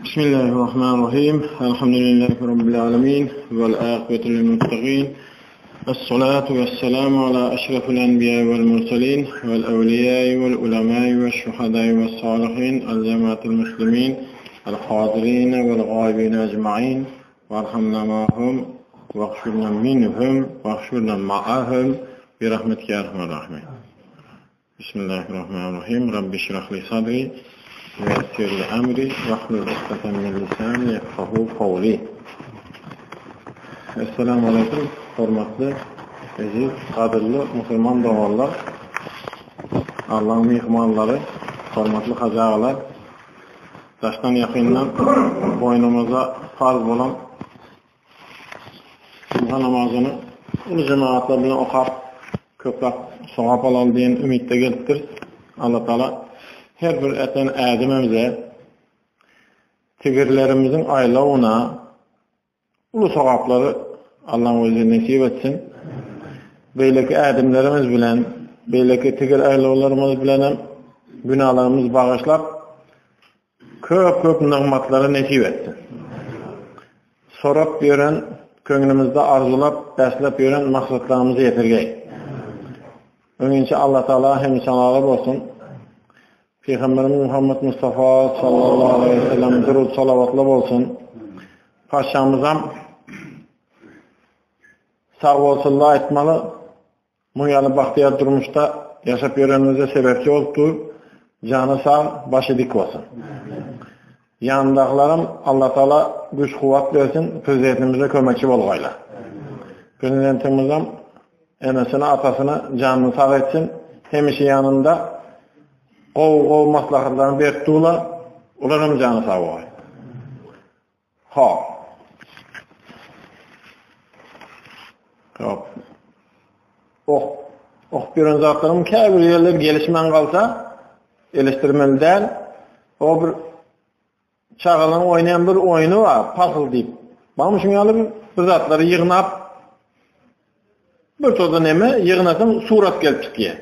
Bismillahirrahmanirrahim. Elhamdülillahi Rabbil alemin. Vel aqibetü lil muttaqin. Essalatu vesselamu ala eşrefil enbiya vel murselin vel evliyai vel ulemai ve şuhadai ve salihin el cemaatil muslimin el hadirin vel gaibin ecmain varhamna mahum vahşurna minhum vahşurna ma'ahum bi rahmetike ya erhamer rahimin. Bismillahirrahmanirrahim. Rabbi şrahli sadri ve yessirli emri ve hlul ukdeten min lisani yefkahu kavli. Esselamu aleyküm hormatly, eziz, gadyrly musulman doganlar, Allahyň myhmanlary, hormatly hajy agalar, daşdan ýakyndan boýnumyza farz bolan Jumga namazyny uly jemagatlar bilen okap, köpräk sogap alaly diýen umytda gelipdiris. Allatagala her bir äten ädimimize, tigirlerimiziň aýlawyna uly sogaplary Allaň özi nesip etsin. Beýleki ädimlerimiz bilen, beýleki tigir aýlawlarymyz bilenem günalarymyzy bagyşlap, Köp-köp nygmatlary nesip etsin. Sorap ýören, köňlümizde arzulap, besläp ýören maksatlarymyza ýetirgeý. Öňinçä Allatagala hemişe razy bolsun. Pygamberimiz Muhammet Mustafa sallallahu aleýhi we sellem durud salawatly bolsun. Patyşamyzam sag bolsunlar aýtmaly. Muň ýaly bagtyýar durmuşda ýaşap ýörenimize sebäpçi bolup dur. Jany sag, başy dik bolsun. Ýanyndakylaram Allatagala güýç-kuwwat bersin, prezidentimize kömekçi bolgaýlar. Prezidentimizem enesini, atasyny janyny sag etsin, hemişe ýanynda gowy-gowy maslahatlaryny berip durlar, olaram jany sag bolgaý. Hop. Hop. Ok, ok ýören zatlaryň käbir ýerleri gelişmän galsa, eleşdirmeli däl. O bir çagalaryň oýnaýan bir oýny bar, puzzle diýip. Barmy şuň ýaly bir, bir zatlary ýygnap bir toza neme ýygnasaň surat gelip çykýar.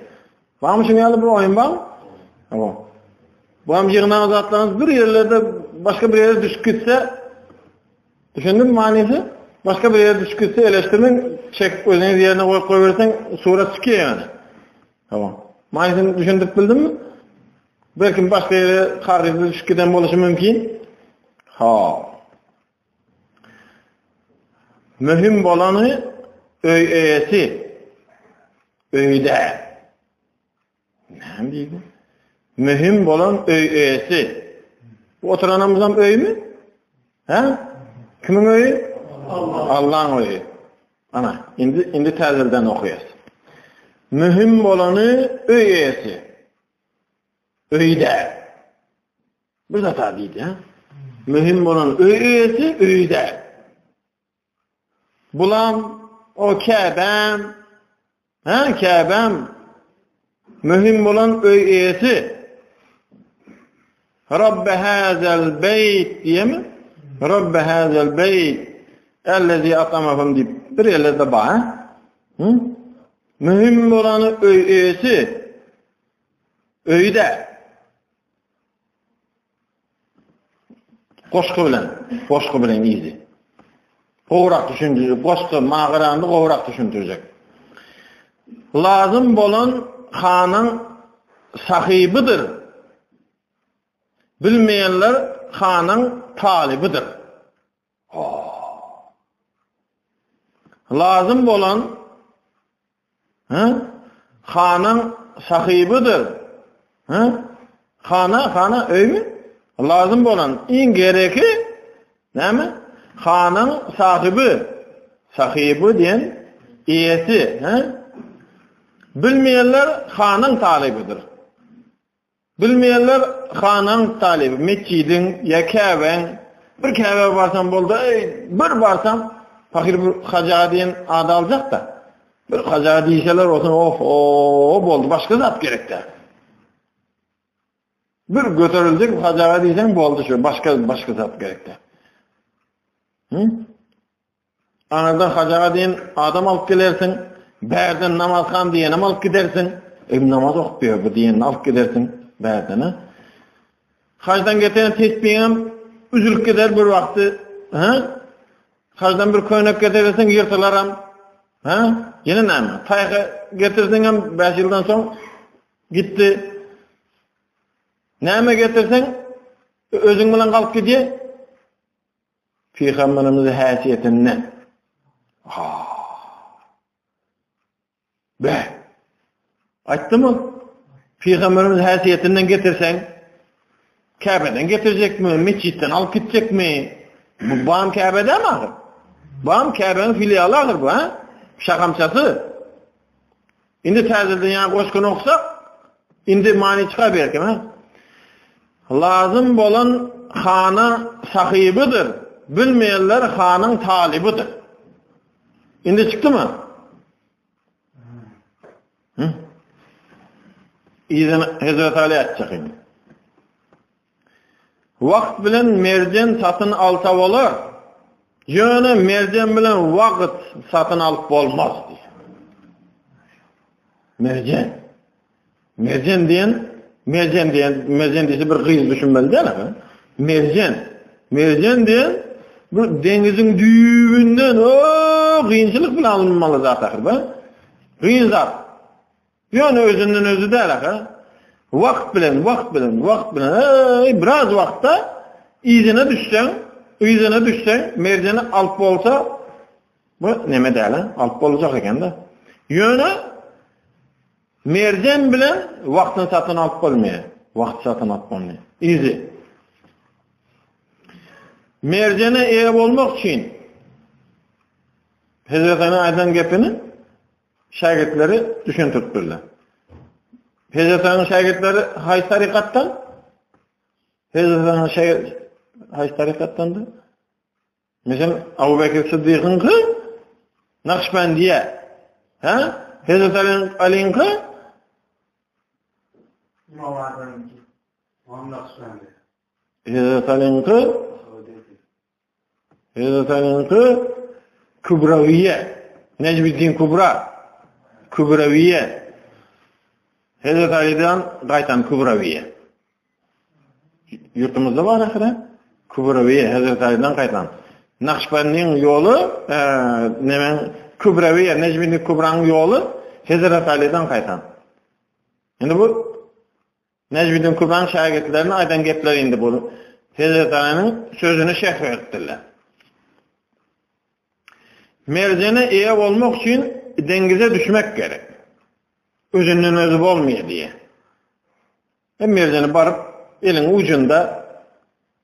Barmy şuň ýaly bir oýun bar? Hawa. Bu hem ýygnan zatlaryňyz bir ýerlerde başga bir ýere düşüp gitse, düşündüňmi manysy? Başga bir ýere düşüp gitse eleşdirmeň, çekip özüňiz ýerine goýup goýberseň surat çykýar ýani. Hawa. Manysyny düşündirip bildimmi? Belki başga ýere kagyzda düşüp giden boluşy mümkin. Ha. Möhüm bolany öý eýesi. Öýde. Näme diýdi? Möhüm bolan öý eýesi. Bu oturanymyzam öými? Hä? Kimiň öýi? Allaň öýi. Ana, indi indi täzeden okaýas. Möhüm bolany öý eýesi. Öýde. Bir zat diýdi, ha? Möhüm bolan öý eýesi öýde. Bulam o Käbäm, hä, Käbäm möhüm bolan öý eýesi. Rabbe hazel beýt diýemi? Rabbe hazel beýt ellezi atamahum diýip bir ýerlerde bar, ha? Hı? Möhüm bolany öý eýesi. Öýde. Goşgy bilen, goşgy bilen yzy. Gowrak düşündirjek, goşgy magarany gowrak düşündirjek. Lazym bolan hanyň sahybydyr. Bilmeýänler hanyň talybydyr. Lazym bolan Hä? Hanyň sahybydyr. Hä? Hana, hana öými? Lazym bolan iň gereki näme? Hanyň sahyby. Sahyby diýen eýesi, hä? Bilmeýänler hanyň talybydyr. Bilmeýänler hanyň talyby, metjidiň ýa käbäň, bir käbä barsam boldy, eý, bir barsam, pahyr bir haja diýen ady aljak-da. Bir haja diýseler bolsun, oh-ho, boldy, başga zat gerek däl. Bir göteriljek haja diýseň boldy şu, başga başga zat gerek däl. Hı? Aňyrdan Hajaga diýen adam alyp gelersiň, bärden namazhan diýenem alyp gidersiň. Eý, namaz okup ýör bu diýenini alyp gidersiň bärden, ha? Hajdan getiren tesbiňem üzülip gider bir wagty, hä? Hajdan bir köýnek getirseň ýyrtylaram, hä? Ýene näme? Taýha getirseňem 5 ýyldan soň gitdi. Näme getirseň özüň bilen galyp gidýär. Pygamberimiz häsiýetinden. Ha. Be. Aýtdymy? Pygamberimiz häsiýetinden getirseň, Käbeden getirjekmi, metjitden alyp gitjekmi? Bu bam Käbedemi ahyr? Bam Käbäniň filialy ahyr bu, ha? Şahamçasy. Indi täzeden ýaňy goşgyny oksak, indi many çykar belki, ha? Lazym bolan hana sahybydyr, bilmeýänler hanyň talybydyr. Indi çykdymy? Hı? Yzyny Hezret Ali aýtjak indi. Wagt bilen merjen satyn alsa bolar. Ýöne merjen bilen wagt satyn alyp bolmaz diýýär. Merjen. Merjen diýen, merjen diýen, merjen diýse bir gyz düşünmeli däl ha. Merjen. Merjen diýen bu deňiziň düýbünden o kynçylyk bilen alynmaly zat ahyr bu. Kyn zat. Ýöne özünden özi däl ahyr. Wagt bilen, wagt bilen, wagt bilen, eý, biraz wagtda yzyna düşseň, yzyna düşseň, merjeni alyp bolsa, bu neme däl, alyp boljak eken-de. Ýöne Merjen bilen wagtyny satyn alyp bolmaýar. Wagt satyn alyp bolmaýar. Yzy. Merjene eýe bolmak üçin Hezret Aly aýdan gepini şägirtleri düşündiripdirler. Hezret Alynyň şägirtleri haýsy tarykatdan? Hezret Alynyň şägirt haýsy tarykatdandy? Meselem, Abu Bekir Siddikyňky Nakşbendiýe. Hä? Hezret Alyňky İmam Azam'ınki. Imam Nakşbendi. Hezret Alyňky Hezret Alyňky Kübrawiýe. Necmiddin Kubra. Kübrawiýe. Hezret Alydan gaýtan Kübrawiýe. Ýurtumyzda bar ahyry. Kübrewiýe Hezreti Alydan gaýdan. Nakşbendiň ýoly, e, nemäň Kübrewiýe, Nejmiddin Kubranyň ýoly Hezreti Alydan gaýdan. Indi bu Nejmiddin Kubranyň şägirtleriniň aýdan gepleri indi bu Hezreti Alynyň sözüne şerh beripdirler. Merjene eýe bolmak üçin deňize düşmek gerek. Özünden özi bolmaýar diýýär. Hem merjeni baryp, eliň ujunda,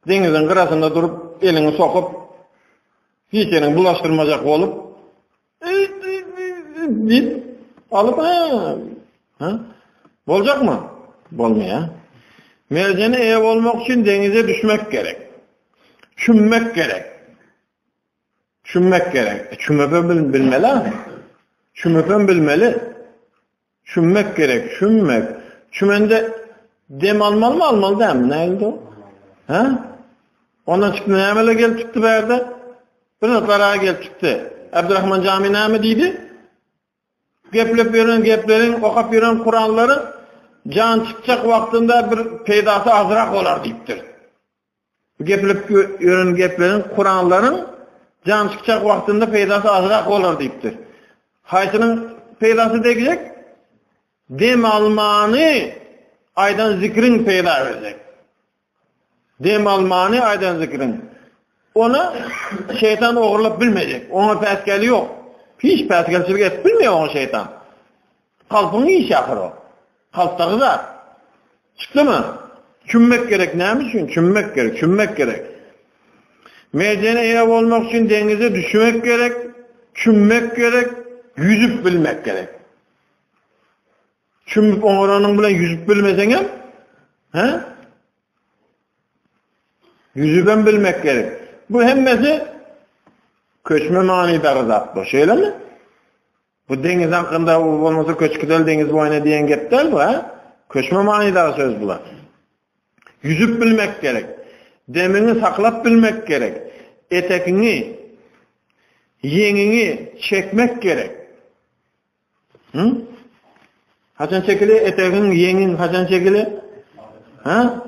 deňiziň gyrasynda durup, eliňi sokup, hiç ýeriňi bulaşdyrmajak bolup, diýip, alyp, ha, boljakmy? Bolmaýar. Merjene eýe bolmak üçin deňize düşmek gerek. Çümmek gerek. Çümmek gerek. Çümüp bilmeli. Çümüp bilmeli. Çümmek gerek, çümmek. Çümende dem almalymy, almaly dälmi? Nähili o? Hä? Ondan çykdy nämeler gelip çykdy bärde? Bir zatlar gelip çykdy. Abdurrahman Jami näme diýdi? Geplep ýören gepleriň, okap ýören Kuranlaryň jan çykjak wagtynda bir peýdasy azrak bolar diýipdir. Geplep ýören gepleriň Kuranlaryň jan çykjak wagtynda peýdasy azrak bolar diýipdir. Haýsynyň peýdasy degjek? Dem almany aýdan zikriň peýda berjek. Dem almany aýdan zikriň. Ona şeýtan ogurlap bilmejek. Oňa päsgeli ýok. Hiç päsgelçilik edip bilmeýär oňa şeýtan. Kalbyň işi ahyr o. Kalpdaky zat. Çykdymy? Çümmek gerek näme üçin? Çümmek gerek, çümmek gerek. Merjene eýe bolmak üçin deňize düşmek gerek, çümmek gerek, ýüzüp bilmek gerek. Çümüp oňaranyň bilen ýüzüp bilmeseňem, he? Ýüzübem bilmek gerek. Bu hemmesi köçme manydaky zat bu, şeýlemi? Bu deňiz hakynda bolmasa köçküdel deňiz boýuna diýen gep däl bu, hä? Köçme manydaky söz bular. Ýüzüp bilmek gerek. Demiňi saklap bilmek gerek. Etekiňi, ýeňiňi çekmek gerek. Hı? Haçan çekili etegiň, ýeňiň haçan çekili? Ha?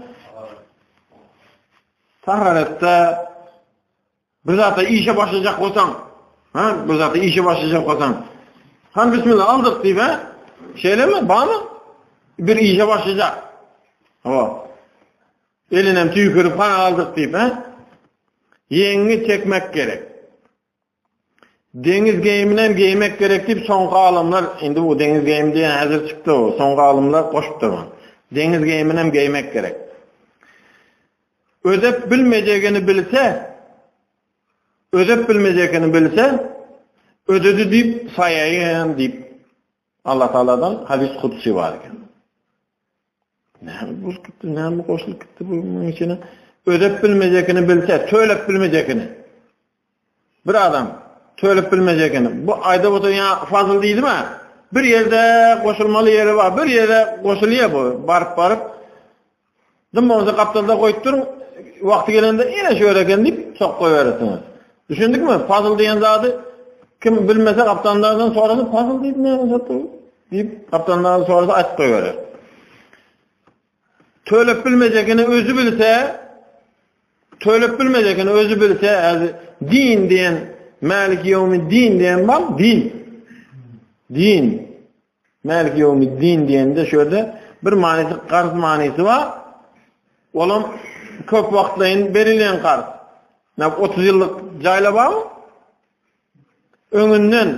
Taharetde bir zata işe başlajak bolsaň, ha, bir zata işe başlajak bolsaň, han bismillah aldyk diýip, ha? Şeýlemi? Barmy? Bir işe başlajak. Hawa. Elinem tüýkürip han aldyk diýip, ha? Ýeňňi çekmek gerek. Deňiz geýiminem geýmek gerek diýip soňky alymlar, indi bu deňiz geýimi diýen häzir çykdy o, soňky alymlar goşupdyr muny. Deňiz geýiminem geýmek gerek. Ödep bilmejegini bilse, ödep bilmejegini bilse, ödedi diýip saýaýyn diýip Allah Taaladan hadis kudsi bar eken. Näme bolup gitdi, näme goşulyp gitdi bu munuň içine? Ödep bilmejekini bilse, tölep bilmejekini. Bir adam tölep bilmejekini. Bu aýdyp oturan ýa Fazl diýdim-ä. Bir ýerde goşulmaly ýeri bar, bir ýere goşulýar bu. Baryp-baryp dym bolsa gapdalda goýup duruň, wagty gelende ine şu ýer eken diýip sok goýberersiňiz. Düşündikmi? Fazl diýen zady kim bilmese gapdalyndakydan sorasa fazl diýip näme zat bu? Diýip gapdalyndakydan sorasa aýdyp goýberer. Tölep bilmejekini özi bilse, Tölep bilmejekini özi bilse, häzir din diýen, Mäliki ýewmiddin diýen bar, din. Din. Mäliki ýewmiddin diýende şu ýerde bir manysy karz manysy bar. Olam köp wagtlaýyn berilýän karz. Näme 30 ýyllyk jaýla barmy? Öňünden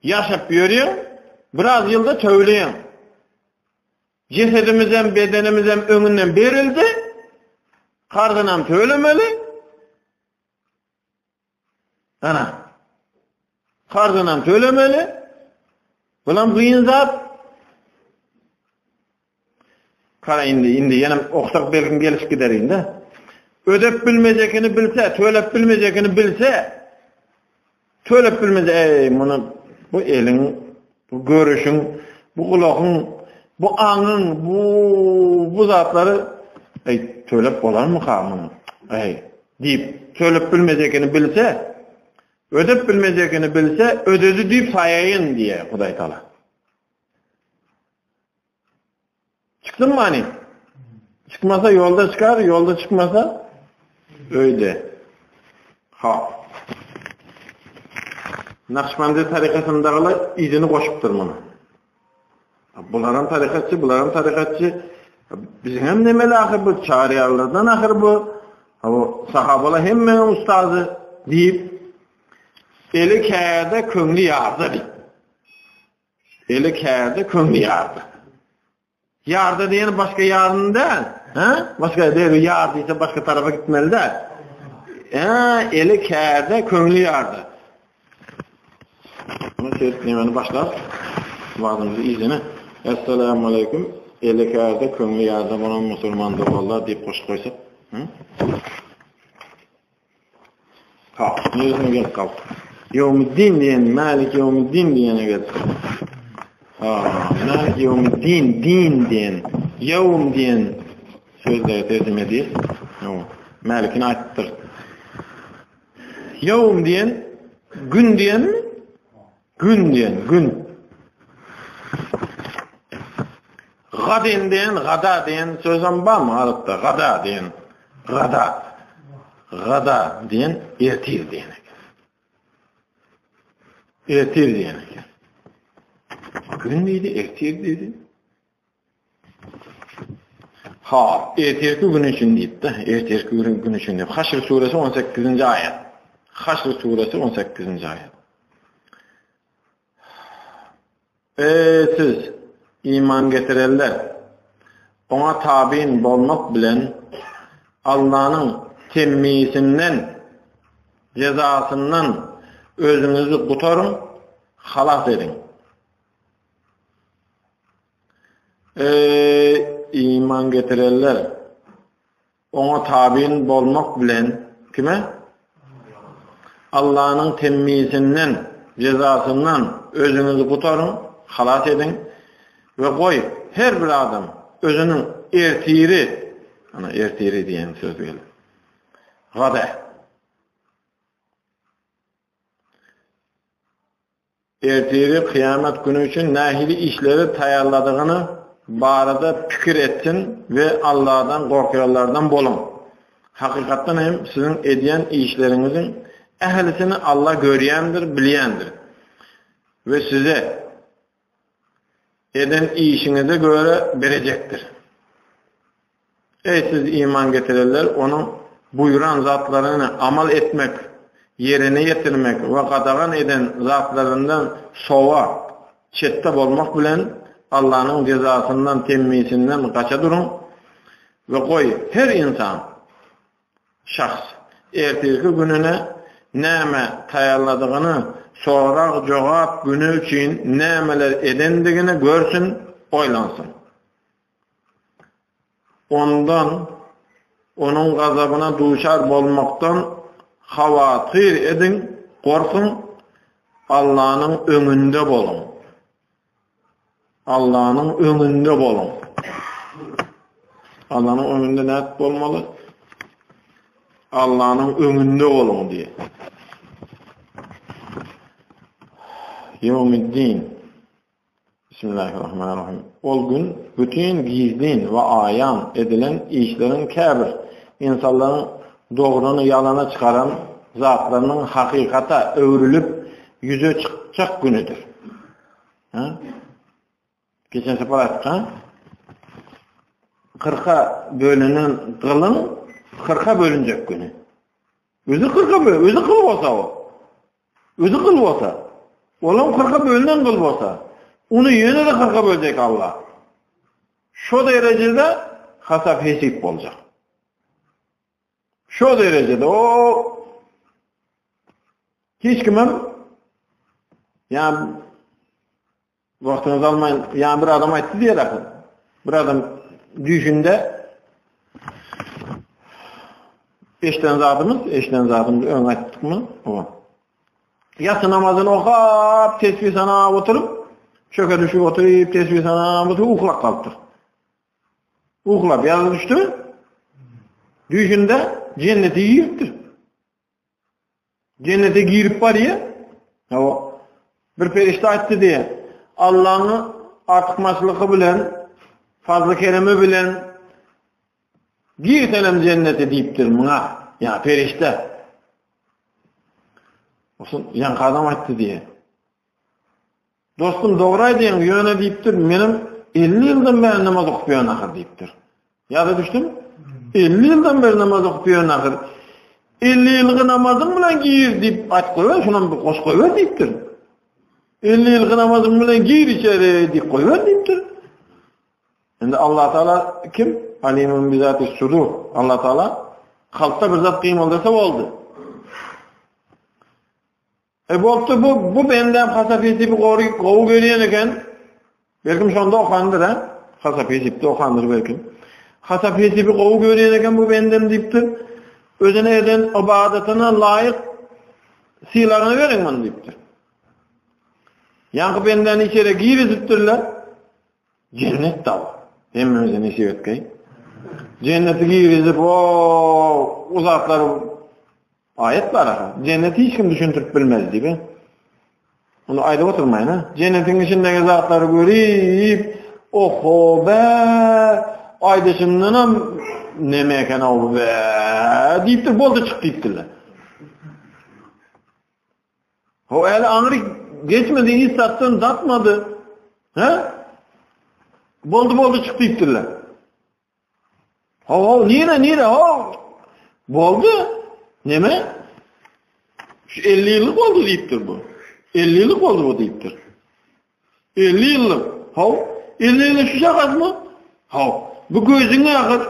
ýaşap ýörýäň, biraz ýylda töwleýäň. Jesedimizem, bedenimizem öňünden berildi. Karzynam tölemeli. Ana. Karzynam tölemeli. Bulam kyn zat. Kara indi, indi ýene oksak belkim gelişip gider indi. Ödep bilmejekini bilse, tölep bilmejekini bilse, Tölep bilmez, eý, muny bu eliň, bu görüşiň, bu gulagyň, bu aňyň, bu bu zatlary eý, tölep bolarmyka muny? Eý, diýip, tölep bilmejekini bilse, ödep bilmejekini bilse, ödedi diýip saýaýyn diýýär Hudaý Taala. Çykdym many. Çykmasa ýolda çykar, ýolda çykmasa öýde. Ha. Nakşbandi tarikasyndagylar yzyny goşupdyr muny. Bularam tarikatçy, bularam tarikatçy. Biziň hem nemeli ahyr bu çaryýarlardan ahyr bu. Ha bu sahabalar hemmeň ustazy diýip eli käde köňli ýarda diýip. Eli kärde, köňli ýarda. Ýarda diýeni başga ýaryny däl. Hä? Başga diýeni ýar diýse başga tarapa gitmeli däl. Hä, eli kärde, köňli ýarda. Muny şeýdip nemeni başlap, wagtymyzy yzyna. Essalamu aleýkum. Eli kärde, köňli ýarda bolan musulman doganlar diýip goşup goýsak. Hı? Ha, niresine gelip galdyk? Ýewmiddin diýen, Malik Ýewmiddin diýene gelip. Ha, Malik Ýewmiddin, din diýen, ýewm diýen sözleri terjime edýär. Ýo, Malikini aýtdyr. Ýewm diýen gün diýenmi? Gün diýen, gün. Gadyn diýen, gada diýen sözem barmy arapda? Gada diýen, gada. Gada diýen ertir diýen eken. Ertir diýen eken. Gün diýdi, ertir diýdi. Ha, ertirki gün üçin diýipdi. Ertirki gün üçin diýip. Haşr suresi 18-nji aýat. Haşr suresi 18-nji aýat. Eý siz, iman getirenler! Oňa tabyn bolmak bilen Allanyň temmisinden, jezasyndan, özüňizi gutaryň, halas ediň. Eý, iman getirenler! Oňa tabyn bolmak bilen, kime? Allanyň temmisinden, jezasyndan, özüňizi gutaryň, halas ediň we goý, her bir adam özüniň ertiri, ana, ertiri diýen söz geldi. Gada. Ertiri kyýamat güni üçin nähili işleri taýýarladygyny barada pikir etsin we Alladan gorkýanlardan boluň. Hakykatdan hem siziň edýän işleriňiziň ählisini Alla görýändir, bilýändir. We size eden işiňize göre berejekdir. Eý siz iman getirenler, Onuň buýran zatlaryny amal etmek, ýerine ýetirmek we gadagan eden zatlaryndan sowa, çetde bolmak bilen Allanyň jezasyndan, temmisinden gaça duruň we goý her ynsan, şahs, ertirki gününe näme taýýarladygyny, sorag-jogap güni üçin nämeler edendigini görsün, oýlansyn. Ondan, Onuň gazabyna duçar bolmakdan howatyr ediň, gorkuň, Allanyň öňünde boluň. Allanyň öňünde boluň. Allanyň öňünde nädip bolmaly? Allanyň öňünde boluň diýýär. Ýewmiddin. Bismillahirrahmanirrahim. Ol gün bütin gizlin we aýan edilen işleriň käbir ynsanlaryň dogryny ýalana çykaran zatlarynyň hakykata öwrülip ýüze çykjak günüdir. Ha? Geçen separ aýtdyk, ha? Kyrka bölünen gylyň kyrka bölünjek güni. Özi kyrka böl, özi gyl bolsa o. Özi gyl bolsa. Olam kyrka bölünen gyl bolsa. Ony ýene-de kyrka böljek Allah. Şo derejede hasap hesip boljak. Şo derejede o hiç kimem ýa Wagtyňyzy almaýyn. Ýa bir adam aýtdy diýer ahyr. Bir adam düýşünde eşden zadymyz, eşden zadymyz öň aýtdykmy? Owa. Ýatsy namazyny okap, tesbih sanap oturyp, çöke düşüp oturyp, tesbih sanap oturyp uklap galypdyr. Uklap ýaza düşdi. Düýşünde jennete giripdir. Jennete girip barýar. Hawa. Bir perişde aýtdy diýe. Allaň artykmaçlygy bilen, fazly keremi bilen gir senem jennete diýipdir muňa. Ýa perişde. Osun ýaňky adam aýtdy diýe. Dostum dogry aýdýaň, ýöne diýipdir, menem 50 ýyldan bäri namaz okup ýörün ahyr diýipdir. Ýada düşdümi? 50 ýyldan bäri namaz okup ýörün ahyr. 50 ýylky namazyň bilen gir diýip aýt goýber, şonam bir goş goýber diýipdir. 50 ýylky namazyň bilen gir içeri diýip goýber diýipdir. Indi Allah Taala kim? Alimun bizati sudur. Allah Taala kalpda bir zat gymyldasa boldy. E bolupdyr bu bu bendem hasap hesibi gory gowy görýän eken. Belkim şonda okandyr ha. Hasap hesipde okandyr belkim. Hasap hesibi gowy görýän eken bu bendem diýipdir. Özüne eden ybadatyna laýyk sylagyny beriň muny diýipdir. Ýaňky bendäni içeri girizipdirler. Jennet daw. Hemmemize nesip etgeý. Jennete girizip o uzatlary Aýat bar aha. Jenneti hiç kim düşündirip bilmez diýip. Ony aýdyp oturmaýyn ha. Jennetiň içindäki zatlary görüp, oho be, aýdyşyndanam neme eken o be diýipdir, boldy çyk diýipdirler. O äli aňry geçmedi, hiç zatdan datmady. He? Boldy boldy çyk diýipdirler. Haw, haw, nire, nire, haw. Boldy. Neme? Şu 50 ýyllyk boldy diýipdir bu. 50 ýyllyk boldy bu diýipdir. 50 ýyllyk. Haw, 50 ýyllyk şu şakasmy? Haw, bu gözüň ahyr.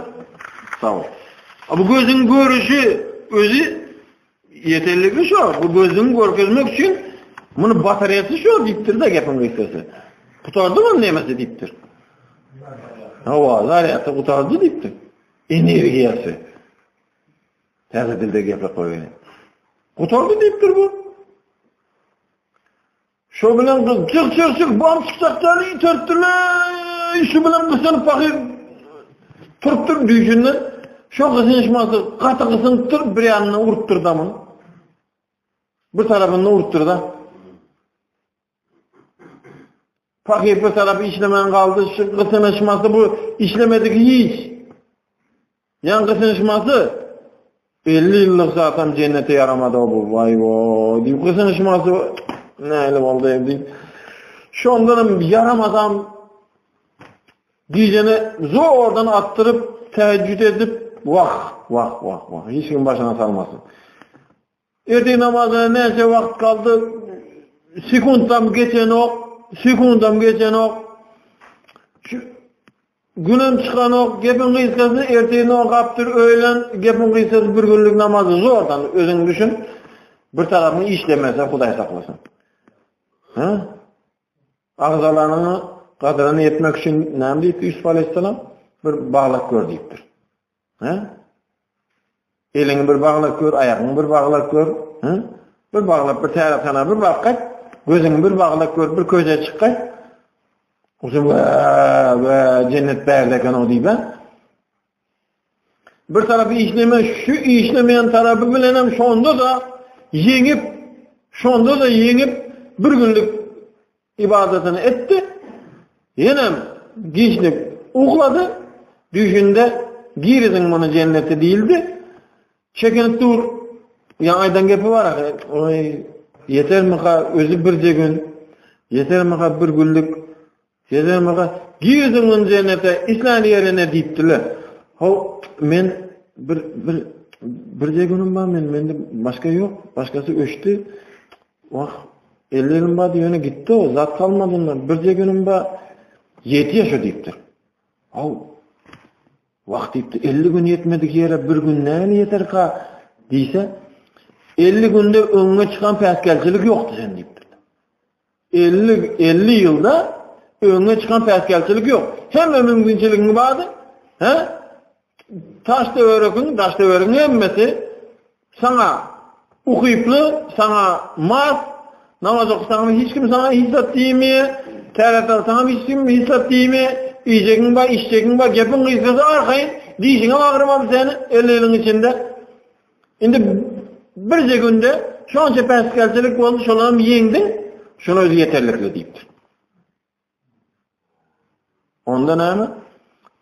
Sag ol. Bu gözüň görüşi özi ýeterlikli şu. Bu gözüň görkezmek üçin muny batareýasy şu diýipdir-de gepiň gysgasy. Gutardy mı nemesi diýipdir. Hawa, zarýady gutardy diýipdir. Energiýasy. Täze dilde geplep goýaýyn. Gutardy diýipdir bu. Şo bilen gyz çyk çyk çyk bam çykjakjany iteripdirler. Şu bilen gysynyp pahyr turupdyr düýşünden. Şo gysynyşmasy gaty gysynypdyr, bir ýanyndan urupdyr damyny. Bir tarapyndan urupdyr da. Pahyr bir tarapy işlemän galdy, şu gysynyşmasy bu işlemedik hiç. Ýan gysynyşmasy. 50 ýyllyk zatam jennete ýaramady bu. Waý wo diýip gysynyşmasy nähili boldy diýip. Şondanam ýaramasam gijeni zordan atdyryp täheccüd edip wah wah wah wah hiç kim başyna salmasyn. Ertir namazyna näçe wagt galdy? Sekundam geçenok, sekundam geçenok. Şu günem çykanok, gepiň gysgasy ertir okapdyr, öýlen gepiň gysgasy bir günlük namazy zordan özüň düşün. Bir tarapyň işlemese Hudaý saklasyn. Ha? Agzalaryňy gadyryny ýetmek üçin näme diýipdi Ýusup aleyhisselam? Bir baglap gör diýipdir. He? Eliňi bir baglap gör, aýagyňy bir baglap gör. He? Bir baglap bir täretana bir bak gaýt. Gözüňi bir baglap gör, bir köçe çyk gaýt. Osa we we cennet bärde eken o diýip. Bir tarapy işleme, şu işlemeýän tarapy bilen hem şonda da ýeňip, şonda da ýeňip bir günlük Ybadatyny etdi. Ýenem giçlik uklady. Düýşünde giriziň muny jennete diýildi. Çekinip dur. Ýaňy aýdan gepi bar ahy. Oý, ýetermika özi birje gün. Ýetermika bir günlük. Ýetermika giriziň muny jennete islän ýerine diýipdiler. How, men bir bir birje günüm bar men mende başga ýok. Başgasy öçdi. Wah, 50 ýylym bardy, ýöne gitdi o, zat galmady ondan. Birje günüm bar, ýetýär şo diýipdir. Haw, wah diýipdir, 50 gün ýetmedik ýere bir gün näme ýeterka diýse, 50 günde öňüňe çykan päsgelçilik ýokdy sen diýipdir. 50 50 ýylda öňüňe çykan päsgelçilik ýok. Hemme mümkinçiligiň bardy. He? Taş töwerekiň, daş töweregiň hemmesi saňa ukyply, saňa mas, namaz okasaňam hiç kim saňa hiç zat diýmeýär, täret alsaňam hiç kim hiç zat diýmeýär, iýjegiň bar, içjegiň bar, gepiň gysgasy arkaýyn, dişiňem agyrmady seni 50 ýylyň içinde. Indi birje günde şonça päsgelçilik boldy, şolaram ýeňdiň, şuny özi ýeterlikli diýipdir. Onda näme?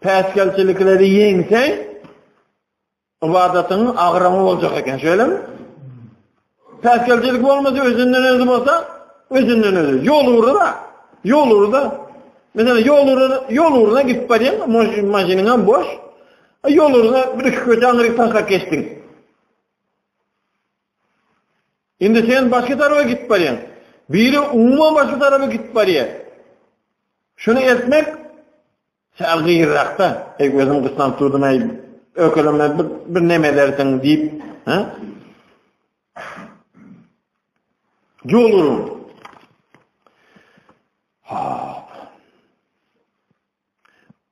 Päsgelçilikleri ýeňseň, ybadatyň agramy boljak eken, şeýlemi? Päsgelçilik bolmasa, özünden özi bolsa, özünden özi. Ýol ugruna, ýol ugruna. Mesela ýol ugruna, ýol ugruna gidip barýaň, maşynyň hem boş. Ýol ugruna bir iki köçe aňryk taşlap geçdiň. Indi sen başga tarapa gidip barýaň. Biri umuman başga tarapa gidip barýar. Şuny etmek säl gyýyrrakda. Eý özüm gyssanyp durdum eý ökeleme bir, bir neme edersiň diýip, ha? Ýol urun. Ha.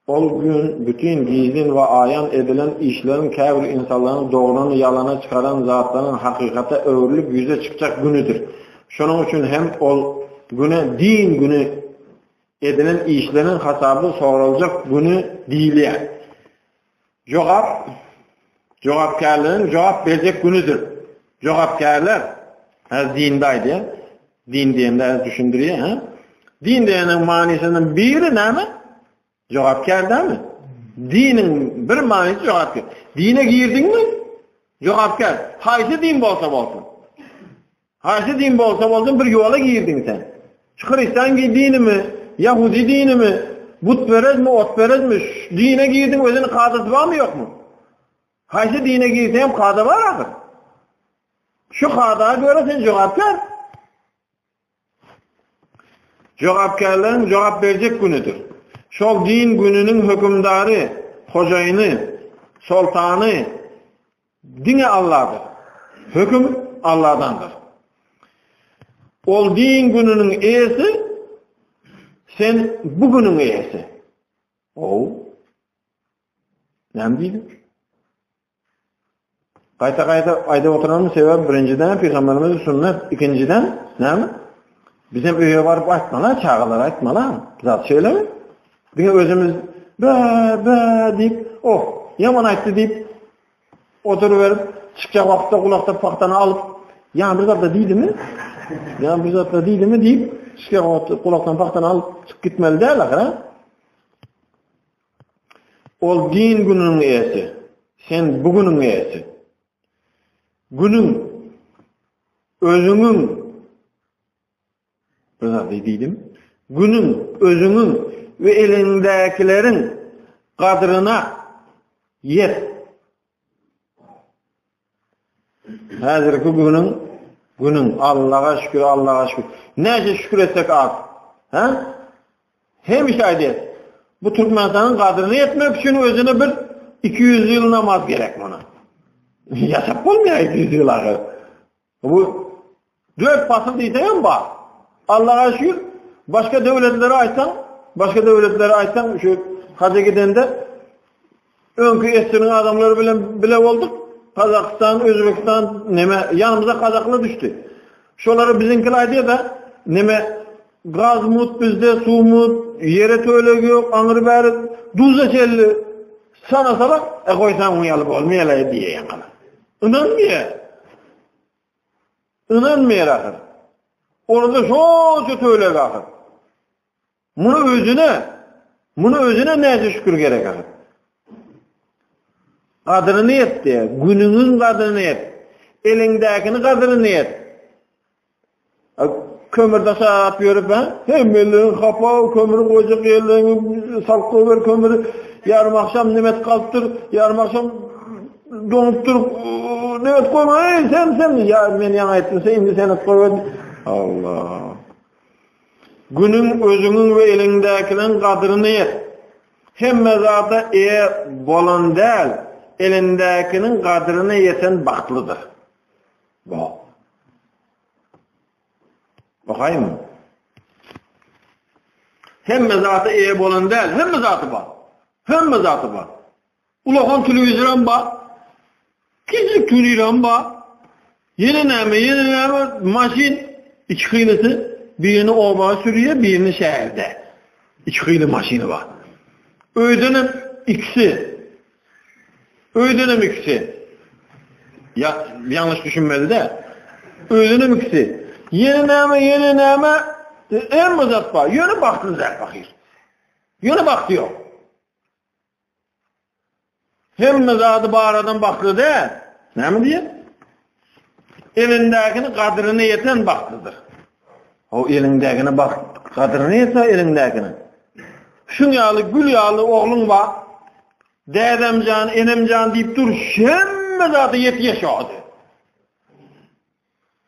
Ol gün bütin gizlin we aýan edilen işleriň käbir ynsanlaryň dogryny ýalana çykaran zatlaryň hakykata öwrülip ýüze çykjak günüdir. Şonuň üçin hem ol güne din güni edilen işleriň hasaby soraljak güni diýilýär. Jogap jogapkärleriň jogap berjek günüdir. Jogapkärler, häzir dinde aýdýar, din diýende häzir düşündirýär, hä? Din diýeniň manysynyň biri näme? Jogapkär dälmi? Diniň bir manysy jogapkär. Dine girdiňmi? Jogapkär. Haýsy din bolsa bolsun. Haýsy din bolsa bolsun bir ýola girdiň sen. Şu hristian dinimi, ýahudi dinimi, butperezmi, otperezmi, şu dine girdiň özüniň kadasy barmy ýokmy? Haýsy dine girseň hem kada bar ahyr. Şu kada göre sen jogapkär. Jogapkärleriň jogap berjek günüdir. Şol din gününiň hökümdary, hojaýyny, soltany, Diňe Alladyr. Höküm Alladandyr. Ol din gününiň eýesi, sen bu günüň eýesi. Ow. Näme diýdi? Gaýta-gaýta aýdyp oturanymyň sebäbi birinjiden pygamberimiziň sünnet, ikinjiden näme? Biz hem öýe baryp aýtmaly, çagalara aýtmaly. Zat şeýlemi? Diňe özümiz bä bä diýip, oh, ýaman aýtdy diýip oturyberip, çykjak wagtda gulakda pagtany alyp, ýa bir zatda diýdimi? Ýa bir zatda diýdimi diýip, çykjak wagtda gulakdan pagtany alyp çykyp gitmeli däl ahyr, ha? Ol din gününiň eýesi, sen bu günüň eýesi. Günüň, özüňiň bir zat diýdim. Günüň, özüňiň we eliňdäkileriň gadryna ýet. Häzirki günüň, günüň Allaha şükür, Allaha şükür. Näçe şükür etsek az. Hä? Hemişe aýdýas. Bu Türkmenistanyň gadryny ýetmek üçin özüne bir 200 ýyl namaz gerek muny. Ýaşap bolmaýar 200 ýyl ahyr. Bu dört pasyl diýseňem bar. Allaha şükür, başga döwletlere aýtsaň, başga döwletlere aýtsaň, şu haja gidende öňki esriniň adamlary bilen bile bolduk. Gazagystan, Özbegistan, neme, ýanymyza gazaklar düşdi. Şolara biziňkiler aýdýar-da, neme, gaz mut bizde, suw mut, ýere töleg ýok, aňry bäri duza çenli sanasalar, e goýsaň muň ýaly bolmaýar-la diýýär ýaňkalar. Ynanmaýar. Ynanmaýar ahyr. Orada şonça töleg ahyr. Muny özüne, muny özüne näçe şükür gerek ahyr. Gadyryny ýet diýýär. Günüňiň gadyryny ýet. Eliňdäkini gadyryny ýet. Kömür daşap ýörüp, ha? Hemmeleň hapa, kömür goýjak ýerlerini salyp goýber kömüri. Ýarym agşam nemet galypdyr, ýarym agşam doňupdyr. Nemet goýma, eý, sen, sen, ýa men ýaňy aýtdym, sen indi sen goýber. Allah. Günüň özüňiň we eliňdäkiniň gadyryny ýet. Hemme zada eýe bolan däl, elindäkiniň gadyryna ýeten bagtlydyr. Bu. Okaýmy? Hemme zada eýe bolan däl, hemme zady bar. Hemme zady bar. Ulakan telewizoram bar. Kiçijik tuniram bar. Ýene näme, ýene näme, maşyn iki hylysy, birini oba sürýär, birini şäherde. Iki hyly maşyny bar. Öýdenem ikisi. Öýdenem ikisi. Ýa, ýalňyş düşünmeli-dä. Öýdenem ikisi. Ýene näme, ýene näme, hemme zat bar. Ýöne bagtly däl pahyr. Ýöne bagty ýok. Hemme zady bar adam bagtly däl. Näme diýýär? Elindäkini gadryna ýeten bagtlydyr. O eliňdäkini bagt gadryna ýetse eliňdäkini. Şuň ýaly gül ýaly ogluň bar. Dädemjan, enemjan diýip dur, hemme zada ýetýär şu ady.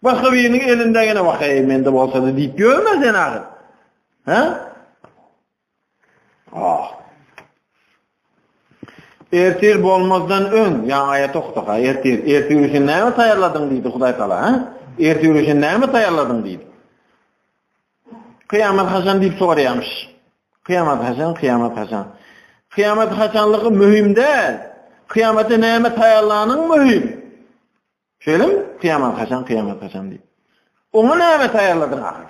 Başga biriniň elindäkine wah eý mende bolsady diýip ýörme sen ahyr. Hä? Ah. Ertir bolmazdan öň, ýa aýat okdyk ha, ertir, ertir üçin näme taýýarladyň diýdi Hudaý Taala, ha? Ertir üçin näme taýýarladyň diýdi. Kyýamat haçan diýip soraýarmyş. Kyýamat haçan, kyýamat haçan. Kyýamat haçanlygy möhüm däl. Kyýamata näme taýýarlanyň möhüm. Şeýlemi? Kyýamat haçan, kyýamat haçan diýip. Oňa näme taýýarladyň ahyr?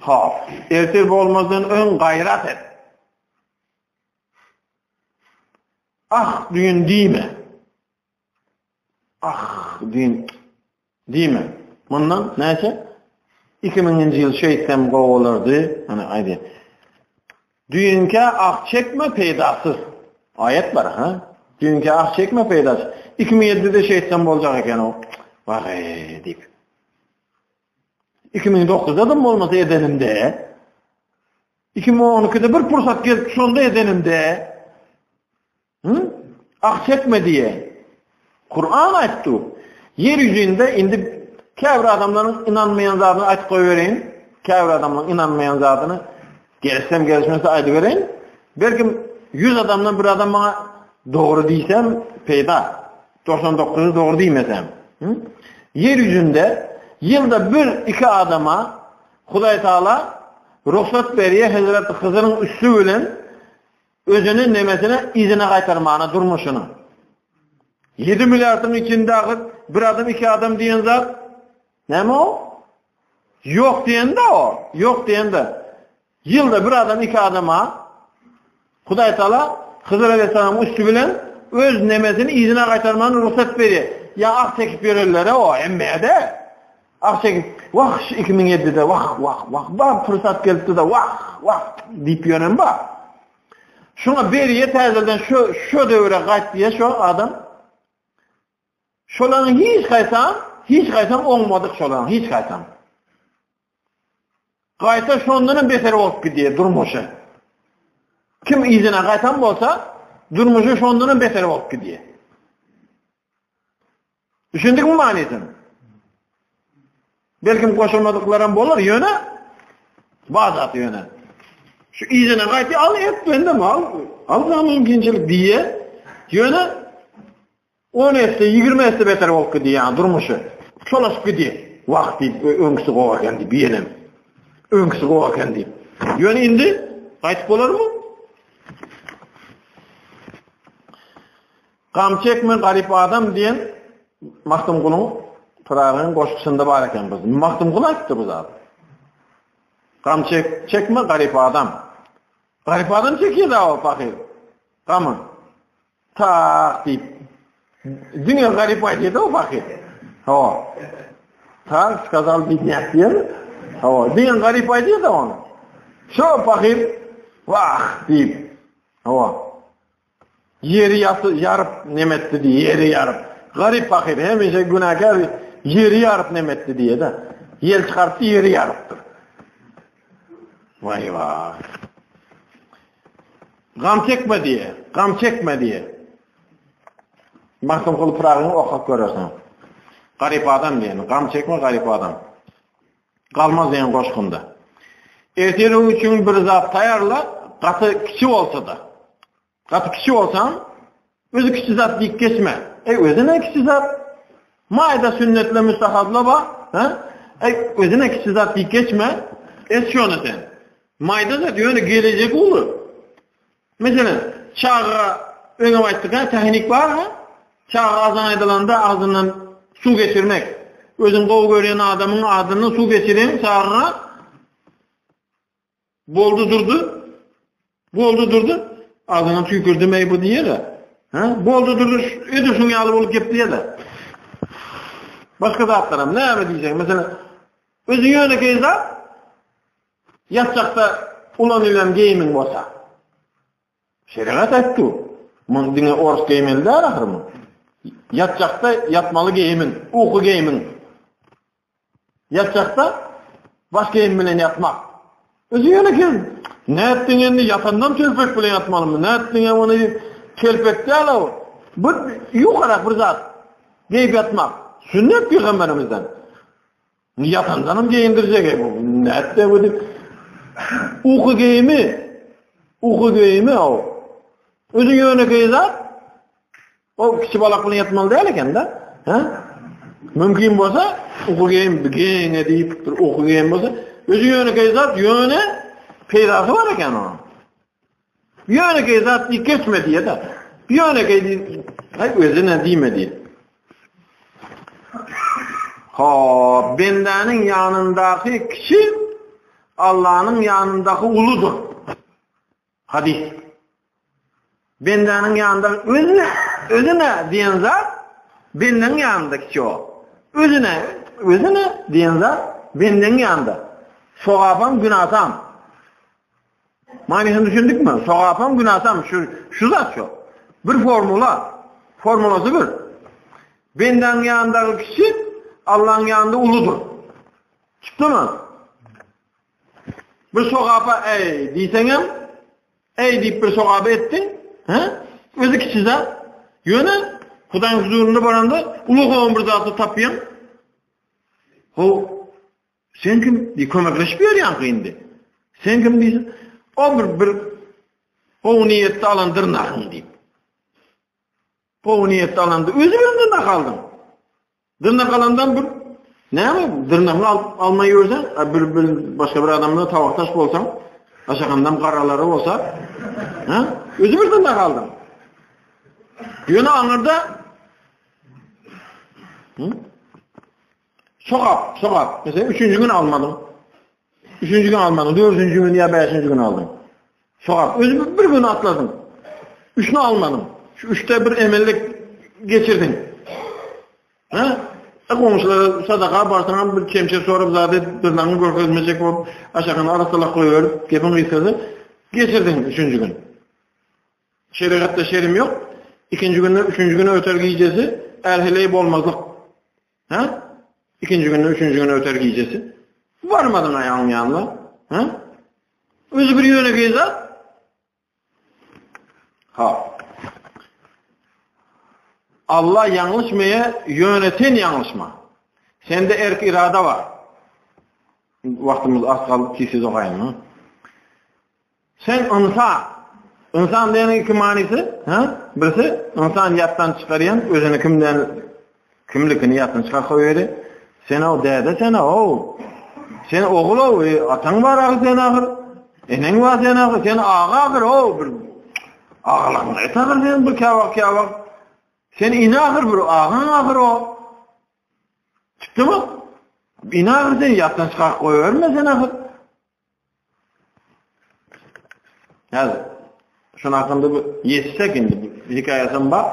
Hop, ertir bolmazdan öň gaýrat et. Ah, düýn diýme. Ah, düýn diýme. Mundan näçe? 2000-nji ýyl şeýtsem gowy bolardy. Ana aýdýar. Düýnkä ah çekme peýdasyz. Aýat bar ha. Düýnkä ah çekme peýdasyz. 2007-de şeýtsem boljak eken o. Wah-eý diýip. 2009-da-da bolmasa edenimde, 2012-de bir pursat gelip şonda edenimde, hı? Ah çekme diýe. Kur'an aýtdy. Ýer ýüzünde indi käbir adamlaryň ynanmaýan zadyny aýtyp goýbereýin. Käbir adamlaryň ynanmaýan zadyny gelişsem gelişmese aýdybereýin. Belkim 100 adamdan bir adam maňa dogry diýsem peýda. 99-y dogry diýmesem. Ýer ýüzünde ýylda bir, iki adama Hudaý Taala rugsat berýär Hezreti Hyzyryň üsti bilen özüni nemesine yzyna gaýtarmana durmuşyny. 7 milliardyň içinde ahyr bir adam iki adam diýen zat näme o? Ýok diýende o, ýok diýende. Ýylda bir adam iki adama Hudaý Taala Hyzyr Aleyhisselamyň üsti bilen öz nemesini yzyna gaýtarmany rugsat berýär. Ýa ah çekip ýörenlere o hemmä-de. Ah çekip, wah şu 2007-de wah wah wah bar pursat gelipdi-de wah wah diýip ýören bar. Şuňa berýär täzeden şu şu döwre gaýt diýýär şo adam. Şolaryň hiç haýsam, hiç haýsam oňmadyk şolaryň hiç haýsam. Gaýta şondanam beter bolup gidýär durmuşy. Kim yzyna gaýtan bolsa, durmuşy şondanam beter bolup gidýär. Düşündikmi manysyny? Belkim goşulmadyklaram bolar, ýöne bar zat ýöne. Şu yzyna gaýtdy, al et bendem al, al sana mümkinçilik diýe. Ýöne 10 esse, 20 esse beter bolup gidýär ýa durmuşy. Çolaşyp gidýär. Wah diýip, öňküsi gowy eken diýip, ýenem. Öňküsi gowy eken diýip. Ýöne indi gaýtyp bolarmy? Gam çekme garyp adam diýen Magtymgulyň Pyragynyň goşgusynda bar eken bu. Magtymguly aýtdy bu zady. Gam çek, çekme garyp adam. Garyp adam çekýär da o pahyr. Gamy. Tak diýip. Diňe garyp aýdýar o pahyr. Hawa. Tak skazal bidnyak diýen. Hawa, diňe garyp aýdýar da ony. Şo pahyr wah diýip. Hawa. Ýeri ýaryp nemetdi diýýär, ýeri ýaryp. Garyp pahyr hemişe günäkär ýeri ýaryp nemetdi diýýär-de. Ýel çykarypdy, ýeri ýarypdyr. Waý waý. Gam çekme diýýär, gam çekme diýýär. Magtymguly Pyragyny okap görersiň. Garyp adam diýen, gam çekme garyp adam. Galmaz diýen goşgunda. Ertiriň üçin bir zat taýýarla, gaty kiçi bolsa-da. Gaty kiçi bolsaň, özi kiçi zat diýip geçme. Eý, özi ne kiçi zat? Maýda sünnetli müstahabla bar, ha? Eý, özi ne kiçi zat diýip geçme. Et şony sen. Maýda zat ýöne gelejek uly. Meselem, çaga öňem aýtdyk ha, tehnik bar ha. Çaga azan aýdylanda agzyndan suw geçirmek. Özüň gowy görýän adamyň adyndan suw geçireň çagaňa. Boldy durdy. Boldy durdy. Agzyňa tüýkürdim-eý bu diýer-ä. Hä? Boldy durdy, edil şuň ýaly bolup gepleýär-de. Başga zatlaram näme diýseň, meselem, özi ýönekeý zat, ýatjakda ulanylýan geýimiň bolsa. Şerigat aýtdy. Muny diňe orus geýmeli däl ahyry muny. Ýatjakda ýatmaly geýimiň, uky geýimiň. Ýatjakda baş geýim bilen ýatmak. Özi ýönekeý. Nätdiň indi ýatandan telpek bilen ýatmalymy? Nätdiň ony telpek däl o. Bu ýukarak bir zat. Geýip ýatmak. Sünnet pygamberimizden. Ýatandanam geýindirjek bu. Nätdi bu diýip. Uky geýimi. Uky geýimi o. Özi ýönekeý zat. O kiçi balak bilen ýatmaly däl eken-de. Hä? Mümkin bolsa, uky geýim geýiňe diýip bir uky geýim bolsa, özi ýönekeý zat, ýöne peýdasy bar eken onuň. Ýönekeý zat diýip geçme diýe-de. Ýönekeý diýip, aý özüne diýme diýip. Hop, bendäniň ýanyndaky kiçi Allanyň ýanyndaky uludyr. Hadys. Bendäniň ýanynda özüne, özüne diýen zat bendeň ýanynda kiçi o. Özüne, özüne diýen zat bendeň ýanynda. Sogapam, günasam. Manysyny düşündikmi? Sogapam, günasam şu şu zat şu. Bir formula. Formulasy bir. Bendäň ýanyndaky kiçi Allaň ýanynda uludyr. Çykdymy? Bir sogapa eý diýseňem, eý diýip bir sogap etdiň, hä? Özi kiçi zat. Ýöne Hudaýyň huzurynda baranda uly bir zady tapýaň. Ho, sen kim diýip kömekleşip ýörýäňki indi. Sen kim diýse, o bir bir gowy niýetde alan dyrnagyň diýip. Gowy niýetde alanda özi bilen dyrnak aldyň. Dyrnak alandan bir näme dyrnagyňy alyp almaý ýörseň, bir bir başga bir adam bilen tabakdaş bolsaň, aşakandam garalary bolsa, ha? Özi bir dyrnak aldyň. Ýöne aňyrda Hı? Sogap, sogap. Mesela üçünji gün almadyň. Üçünji gün almadyň, dördünji gün ýa bäşinji gün aldyň. Sogap. Özi bir gün atladyň. Üçünü almadyň. Şu üçde bir emellik geçirdiň. Ha? E goňşulara sadaka barsaňam bir çemçe sorup zat et, dyrnagyňy görkezmejek bolup, aşakyny arassalap goýberip, gepiň gysgasy, geçirdiň üçünji gün. Şerigatda şerim ýok. Ikinji günden üçünji güne öter gijesi. Är-heleý bolmazlyk. Hä? Ikinji günde, üçünji günde öter gijesi. Barmadyň aýagyň ýanyna. Hä? Özi bir ýönekeý zat. Ha. Allah ýalňyşmaýa, ýöne sen ýalňyşma. Sende erk-irada bar. Wagtymyz az galdy, tez-tez okaýyn. Sen ynsan. Ynsan diýeniň iki manysy, ha? Birisi ynsan ýatdan çykarýan, özüni kimden kimlikini ýatdan çykaryp goýberýär. Sen o däde sen o. Sen ogul o, e, ataň bar agyr sen agyr. Eneň bar sen agyr, sen aga agyr o bir agalaryň et agyr sen bir käwagt käwagt. Sen ine agyr bir agaň agyr o. Çykdymy? Ine agyr sen ýatdan çykaryp goýberme sen agyr. Häzir şuny hakynda bir ýetsek indi bir hekaýasam bar.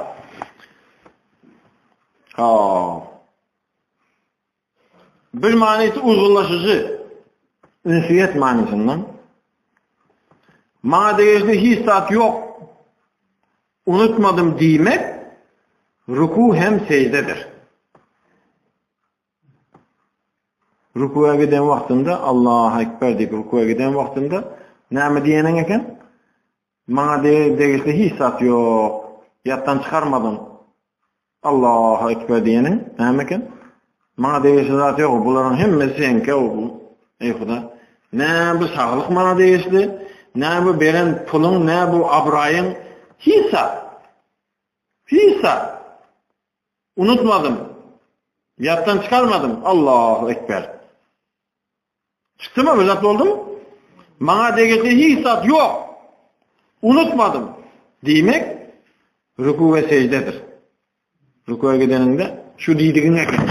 Ha. Bir manysy uýgunlaşyjy ünsüýet manysyndan. Maňa degişli hiç zat ýok. Unutmadym diýmek ruku hem sejdedir. Rukuwa giden wagtynda Allahu Ekber diýip rukuwa giden wagtynda näme diýeniň eken? Maňa degişli hiç zat ýok. Ýatdan çykarmadym. Allahu Ekber diýeniň näme eken? Maňa degişli zat ýok. Bularyň hemmesi seňki. Eý Huda. Nä bu saglyk maňa degişli, nä bu beren puluň, nä bu abraýyň, hiç zat. Hiç zat. Unutmadym. Ýatdan çykarmadym. Allahu Ekber. Çykdymy? Bir zat boldumy? Maňa degişli hiç zat ýok. Unutmadym. Diýmek, rüku we sejdedir. Rükuwa gideniňde şu diýdigiň eken.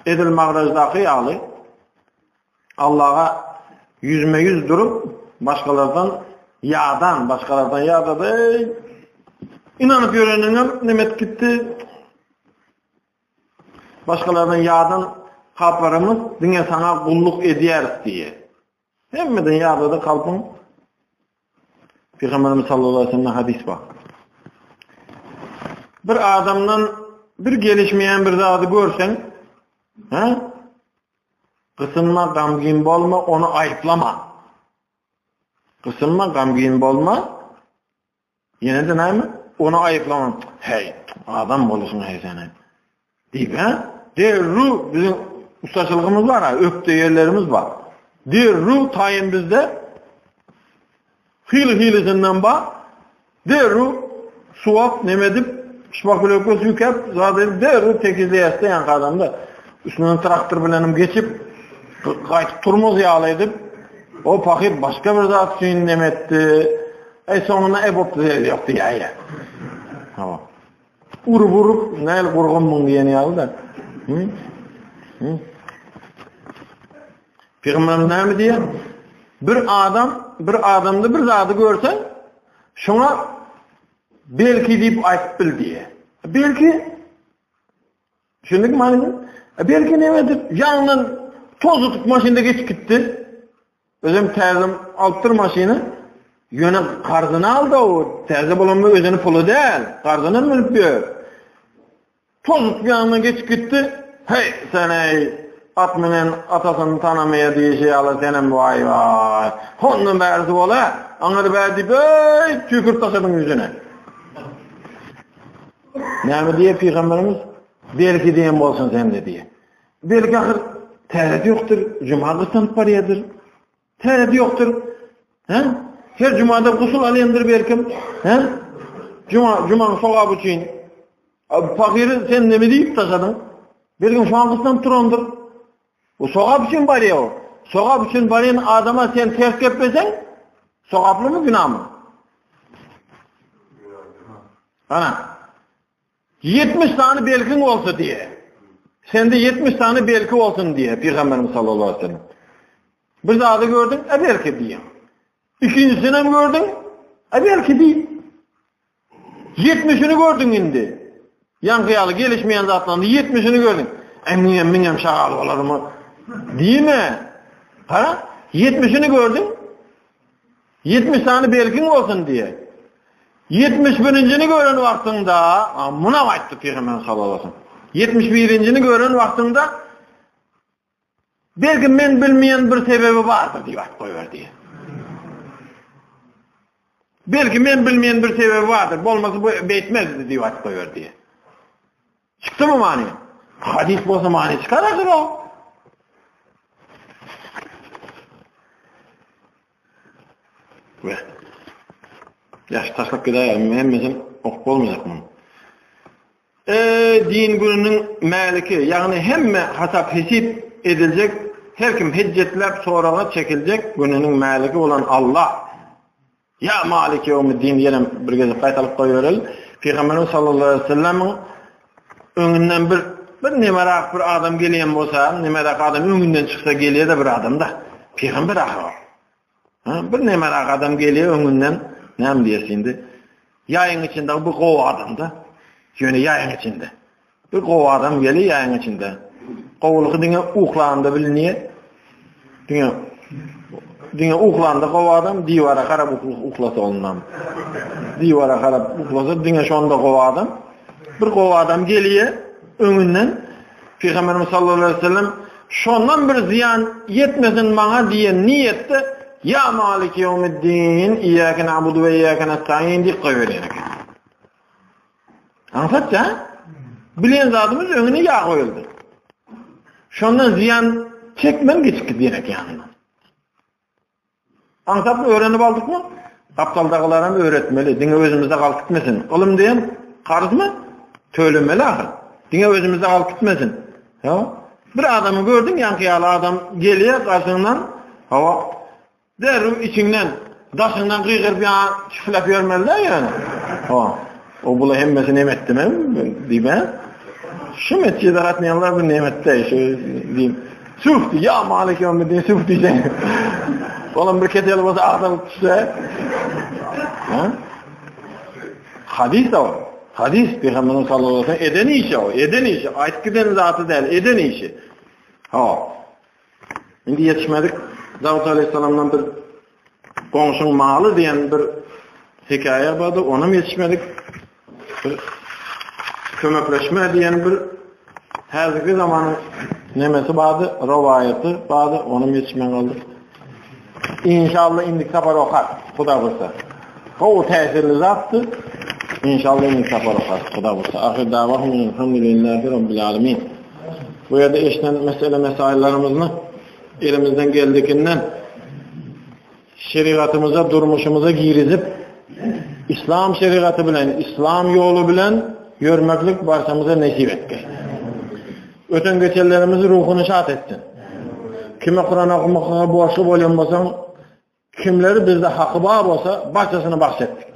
Edil Magrajdaky ýaly Allaha ýüzme-ýüz durup, başgalardan ýadan, başgalardan ýadady, eý, ynanyp ýöreniňem neme etip gitdi? Başgalardan ýadan kalplarymyz diňe saňa gulluk edýäris diýýär. Hemmeden ýadady kalpyň. Pygamberimiz sallallahu aleyhi ve sellem hadis bar. Bir adamdan bir gelişmeýän bir zady görseň, he? Gysynma, gamgyn bolma, ony aýyplama. Gysynma, gamgyn bolma. Ýene-de näme? Ony aýyplama. Heý, adam boluşyň heý sen. Diýip, hä? Derrew biziň ustaçylygymyz bar, ha, ökde ýerlerimiz bar. Derrew taýyn bizde hili-hilisinden bar. Derrew suwap, neme edip, şpakulewka süýkäp, zat edip, derrew tekizleýäs-de ýaňky adamda. Üstünden traktor bilenem geçip, gaýtyp turmaz ýaly edip, o pahyr başga bir zat üçin neme etdi. Eý, soňunda e bopdy diýdi, ýok diýäýýä. Hawa. Urup-urup, näl gurgunmyň diýen ýaly-da. Hı? Hı? Pygamberimiz näme diýýär? Bir adam, bir adamda bir zady görse, şoňa belki diýip aýdyp bil diýýär. Belki Düşündik manyny? E, belki nämedir? Ýanyndan tozutyp maşynda geçip gitdi. Özem täze alypdyr maşyny. Ýöne karzyny aldy o. Täze bolanda özüni puly däl. Karzyny münüp ýör. Tozup ýanyndan geçip gitdi. Heý, sen eý, at münen atasyny tanamaýar diýişi ýaly senem waý waý. Hondan bärisi bol-a. Aňyr bäri diýip, eý, tüýkürip taşladyň ýüzüne. Näme diýýär pygamberimiz? Belki diýen bolsun sende diýýär. Belki ahyr täret ýokdur, juma gyssanyp barýardyr. Täret ýokdur. He? Her jumada gusul alýandyr belkim. He? Juma, jumaň sogaby üçin. Pahyry sen neme diýip taşladyň? Belkim şu an gyssanyp durandyr. Bu sogap üçin barýar o. Sogap üçin barýan adama sen ters gepleseň, sogaplymy, günamy? Ana. 70 sany belkiň bolsa diýe. Sende 70 sany belki bolsun diýe Pygamberimiz sallallahu aleyhi ve sellem. Bir zady gördüň, e belki diýe. Ikinjisini hem gördüň, e belki diý. Ýetmişini gördüň indi. Ýaňky ýaly gelişmeýän zatlaryň ýetmişini gördüň. Äý, müňem, müňem şagal bolarmy? Diýme. Gara, ýetmişini gördüň. 70 sany belkiň bolsun diýe. 71-njini gören wagtyňda, munam aýtdy Pygamberimiz sallallahu aleyhi ve sellem. 71-njini gören wagtyňda belki men bilmeýän bir sebebi bardyr diýip aýdyp goýber diýýär. Belki men bilmeýän bir sebebi bardyr, bolmasa bu beýtmezdi diýip aýdyp goýber diýýär. Çykdymy many? Hadis bolsa many çykar ahyr o. We. Ýaş taşlap gidäýelim, hemmesini okup bolmajak muny. Eý, din gününiň mäliki, ýagny hemme hasap-hesip ediljek, her kim hejjetläp soraga çekiljek gününiň mäliki bolan Allah. Ýa Maliki ýewmiddin ýenem bir gezek gaýtalyp goýbereli. Pygamberimiz sallallahu aleýhi we sellemiň öňünden bir bir nemerak bir adam gelýän bolsa, nemerak adam öňünden çyksa gelýär-de bir adam-da. Pygamber ahyr ol. Ha, bir nemerak adam gelýär öňünden, näme diýesi indi? Ýaýyň içinde bu gowy adam-da. Ýöne ýaýyň içinde. Bir gowy adam gelýär ýaýyň içinde. Gowulygy diňe uklanda bilinýär. Diňe diňe uklanda gowy adam diwara garap uklasa ondan. Diwara garap uklasa diňe şonda gowy adam. Bir gowy adam gelýär öňünden Pygamberimiz sallallahu aleyhi ve sellem şondan bir zyýan ýetmesin maňa diýen niýetde Ýa Maliki ýewmiddin, iýýäke na'budu we iýýäke nestaîn diýip goýberýän eken. Aňsat ja. Bilen zadymyz öňüne ýag goýuldy. Şondan zyýan çekmen geçip gidýän eken ýanyndan. Aňsatmy öwrenip aldykmy? Gapdaldagylaram öwretmeli. Diňe özümizde galyp gitmesin. Ylym diýen karzmy? Tölemeli ahyr. Diňe özümizde galyp gitmesin. Ýa. Bir adamy gördüň, ýaňky ýaly adam gelýär garşyňdan. Hawa. Derrew içiňden, daşyňdan gygyryp ýa çüfläp ýörmeli däl ýöne. Hawa. O bula hemmesi nemetdimi diýip, hä? Şu metjide gatnaýanlar bir nemetde şu diýip. Süf diý, ýa Malik ýawmiddin süf diýseň. Olam bir kesel bolsa agdalyp düşse. Ha? Hadis o. Hadis Pygamberimiz sallallahu aleyhi ve sellem eden işi o, eden işi. Aýtyp giden zaty däl, eden işi. Ha. Indi ýetişmedik Dawut aleyhissalamdan bir goňşyň maly diýen bir hekaýa bardy, onam ýetişmedik. Bir kömekleşme diýen bir häzirki zamanyň nemesi bardy, rowaýaty bardy, onam ýetişmän galdy. İnşallah indiki sapar okar, Huda buýursa. Gowy täsirli zatdy. İnşallah indiki sapar okar, Huda buýursa. Ahyr dawahum elhamdülillahi rabbil alamin. Bu ýerde eşiden mesele mesaillerimizni elimizden geldikinden şerigatymyza, durmuşymyza girizip, İslam şerigaty bilen, İslam ýoly bilen ýörmeklik barçamyza nesip etgey. Öten geçenlerimizi ruhuny şat etsin. Kime Kuran okumaklyga borçly bolýan bolsaň, kimleri bizde haky bar bolsa, barçasyny bahş etdik.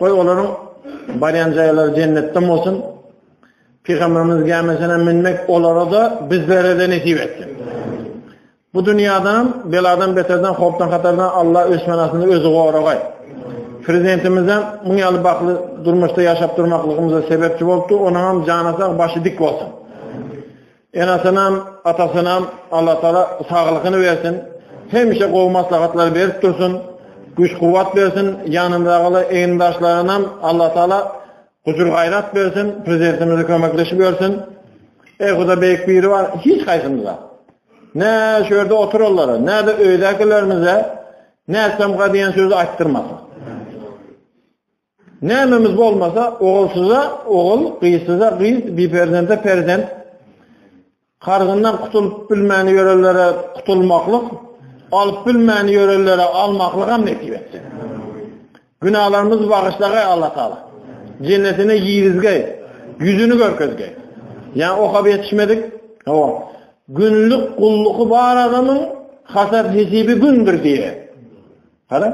Goý olaryň barýan jaýlary jennetden bolsun. Pygamberimiz gämisine minmek olara-da, bizlere-de nesip etsin. Bu dünýädenem beladan beterden howpdan hatardan Allah öz penasynda özi goragaý. Prezidentimizem muň ýaly bagtly durmuşda ýaşap durmaklygymyza sebepçi bolupdy, onuňam jany sag başy dik bolsun. Enesinem atasynam Allah Taala saglygyny bersin. Hemişe gowy maslahatlar berip dursun. Güýç kuwwat bersin. Ýanyndagyly egindaşlarynam Allah Taala gujur gaýrat bersin. Prezidentimize kömekleşip ýörsün. Eý Huda beýik biri bar hiç haýsymyza. Ne şu ýerde oturanlara, ne-de öýdäkilerimize nätsemka diýen sözi aýtdyrmasyn. Nämemiz bolmasa, ogulsyza ogul, gyzsyza gyz, biperzende perzent, karzyndan gutulyp bilmän ýörenlere gutulmaklyk, alyp bilmän ýörenlere almaklyk hem nesip etsin. Günahlarymyzy bagyşlagaý Allah Taala. Jennetine girizgeý. Ýüzüni görkezgeý. Ýa okap ýetişmedik. Hawa. Günlük gullugy bar adamyň hasap hesibi gündür diýe. Gara.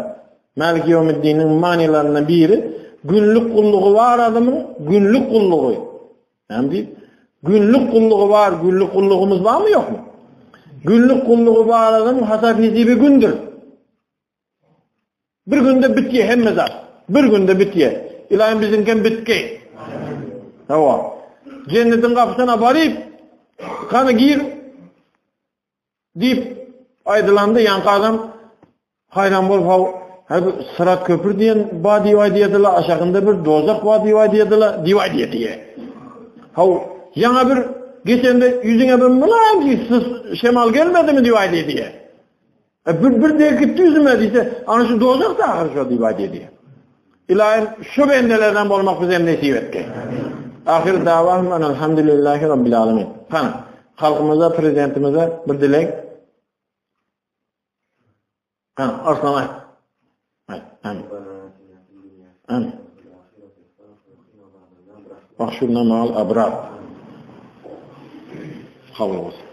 Malik Ýewmiddiniň manylaryndan biri günlük gullugy bar adamyň günlük gullugy. Näme diýip? Günlük gullugy bar, günlük gullugymyz barmy ýokmy? Günlük gullugy bar adamyň hasap hesibi gündür. Bir günde bitýär hemme zat. Bir günde bitýär. Ilaýym biziňkem bitgeý. Hawa. Jennetiň gapysyna baryp, hany gir diýip aýdylanda ýaňky adam haýran bolup, haw, Hä bu Syrat köpri diýen bar diýip aýdýardylar, aşagynda bir dozak bar diýip aýdýardylar, diýip aýdýar diýýär. Haw, ýaňa bir geçende ýüzüňe bir mylaýym şemal gelmedimi diýip aýdýar diýýär. E, bir bir deg gitdi ýüzüme diýse, ana şu dozak da ahyr şo diýip aýdýar diýýär. Ilayim şu bendelerden bolmak bize nesip etdi. Ahir dawahum enelhamdülillahi rabbil alamin. Hany, halkymyza, prezidentimize bir dileg. Ha, Arslan aýt. Aýt, amin. Amin. Wahşurna ma'al abrar. Kabul bolsun.